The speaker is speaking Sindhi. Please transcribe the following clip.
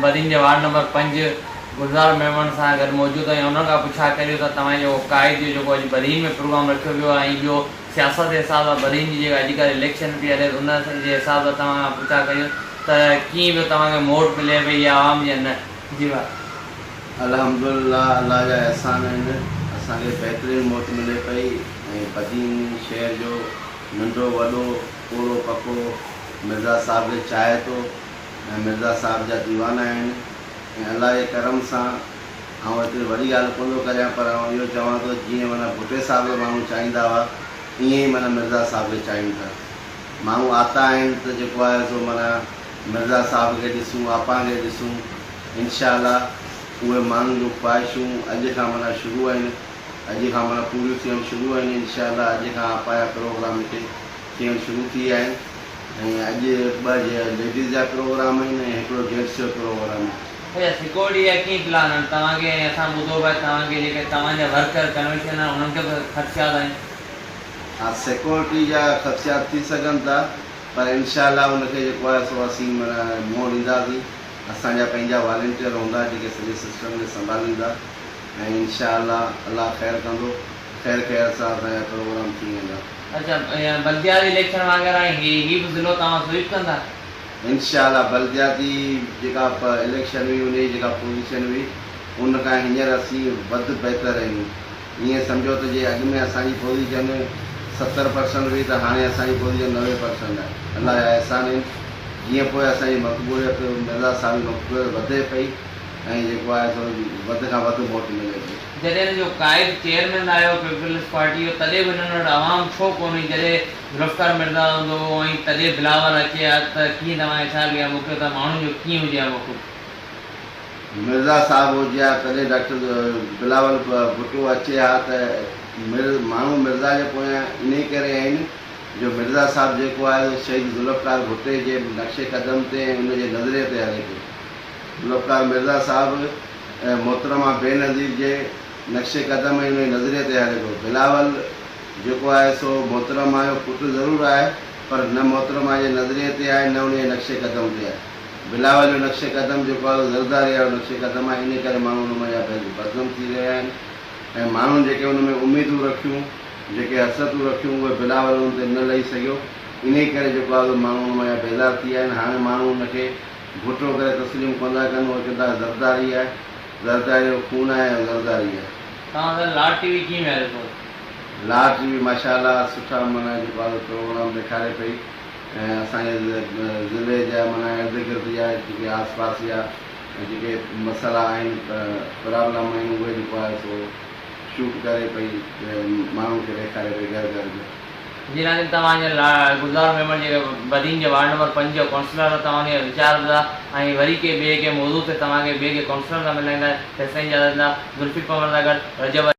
بدين جي وارڊ نمبر پنج گلزار ميمڻ سان گڏ موجود آهيون انهن کان پڇا ڪريون ته توهان جو قائد جو جيڪو اڄ بدين ۾ پروگرام رکيو ويو آهي ۽ ٻيو سياست جي حساب سان بدين جي جيڪا اڄڪلهه اليڪشن پئي هلي ان جي حساب سان توهان کان پڇا ڪريون ته ڪيئن پيو توهان کي موٽ ملي پئي يا عوام جي يا نه جي ڀاء. الحمدلله الله جا احسان آهن اسان کي بهترين موٽ ملي پئي ۽ بدين شهر جو ننڍو وڏو پوڙهو پڪو مرزا صاحب کي چاهي ٿو ۽ مرزا صاحب جا ديوانا آهن ۽ الله جي ڪرم سان آئون ايتري وڏي ڳالهه ڪونه ٿو ڪريان پر آئون اهو چوان ٿو جيئن معنيٰ ڀٽي صاحب کي ماڻهو چاهيندا هئا ائين ئي معنيٰ مرزا صاحب کي چاهين ٿا ماڻهو آتا آهن ته جيڪو آهي سو معنيٰ مرزا صاحب کي ڏسون آپان کي ڏسون انشاء الله اهي ماڻهن جون خواهشون اڄ کان معنيٰ شروع آهن اڄ کان معنيٰ پوريون ٿيڻ شروع آهن انشاء الله اڄ کان آپان جا پروگرام هتي ٿيڻ شروع ٿي ويا آهن ۽ اڄ ٻه ليڊيز جا پروگرام آهن ۽ هڪڙو جينٽس جو پروگرام آهي. اچا سيڪورٽي جا ڪي پلان آهن توهان کي ۽ اسان ٻڌو به آهي توهان کي جيڪي توهان جا ورڪر ڪنويشن آهن انهن کي به خدشات آهن. ها سيڪورٽي جا خدشات ٿي سگهن ٿا پر انشاء الله ان کي جيڪو آهي سو اسين معنيٰ منهن ڏينداسين اسان جا پنهنجا والنٽيئر هوندا جيڪي سڄي سسٽم کي سنڀاليندا ۽ انشاء الله الله خير ڪندو خير خير سان اسان جا پروگرام ٿي ويندا. اچا بلدياتي اليڪشن وانگر ۽ هي هي به ضلعو توهان سوئيپ ڪندا؟ انشاء الله بلدياتي جيڪا اليڪشن هئي ان جي جيڪا پوزيشن هئي ان کان هينئر اسين وڌ بهتر آهيون ائين سمجهو ته جي اڳ ۾ اسان جي پوزيشن 70 پرسنٽ هئي ته هاڻي اسان جي پوزيشن 90 پرسنٽ آهي الله جا احسان آهن جيئن پوء اسان جي مقبوليت مرزا صاحب جي مقبوليت وڌي پئي ۽ جيڪو آهي سو وڌ کان وڌ موٽ ملي پئي. جڏهن هن جو قائد چيئرمين آيو پيپلز پارٽي جو تڏهن به هنن وٽ عوام ڇو ڪونه هئي جڏهن ذوالفقار مرزا هوندو هو ۽ تڏهن بلاول اچي ها ته ڪيئن توهان کي ڇا لڳي ها موقعو ته ماڻهن جو ڪيئن هجي ها موقف. مرزا صاحب هجي ها تڏهن ڊاڪٽر بلاول ڀٽو اچي ها ته ماڻهو مرزا جي پويان انهي ڪري آهن جو مرزا صاحب جيڪو آهي سو شهيد ذوالفقار ڀٽي جي نقش قدم تي ۽ ان جي نظريي تي هلي پيو. ذوالفقار مرزا صاحب محترمه بينظير جي نقش قدم ۽ ان جي نظريي تي هلي پيو. بلاول جيڪو آهي سو محترمه جو پٽ ضرور آهي پر نه محترمه جي نظريي تي آهي نه ان جي نقش قدم تي آهي. بلاول جو نقش قدم جيڪو آهي سو زرداري وارو نقش قدم آهي انهي ڪري ماڻهو ان منجهان بدظن ٿي رهيا آهن ۽ ماڻهن جيڪي ان ۾ اميدون رکيون جيڪي حسرتون رکيون اهي بلاول ان تي نه لهي سگهيو انهي ڪري جيڪو آهي سو ماڻهو ان منجهان بيزار ٿي ويا آهن هاڻي ماڻهو ان کي ڀٽو ڪري تسليم ڪونه ٿا ڪن اهي چون ٿا زرداري آهي زرداري جو خون آهي ۽ زرداري آهي. توهان سر لاڙ ٽي وي ڪيئن ويا ڏسو. لاڙ ٽي وي ماشاء الله سٺا معنيٰ جيڪو آهي سو پروگرام ڏيکاري پئي ۽ اسان جي ضلعي جا معنيٰ ارد گرد جا جيڪي آس پاس جا جيڪي مسئلا آهن پرابلم آهن اهي جيڪو آهي سو شوٽ ڪري پئي ماڻهن کي ڏيکاري پئي گهر گهر ۾. جي ناظرين توهان جي لاء گلزار ميمڻ جيڪي بدين جي وارڊ نمبر پنج جو ڪائونسلر آهي توهان ان جا ويچار ٻڌا ۽ وري ڪنهن ٻئي ڪنهن موضوع تي توهان کي ٻئي ڪنهن ڪائونسلر سان ملائيندا تيستائين اجازت ڏيندا ذوالفي پنهور سان گڏ رجب علي.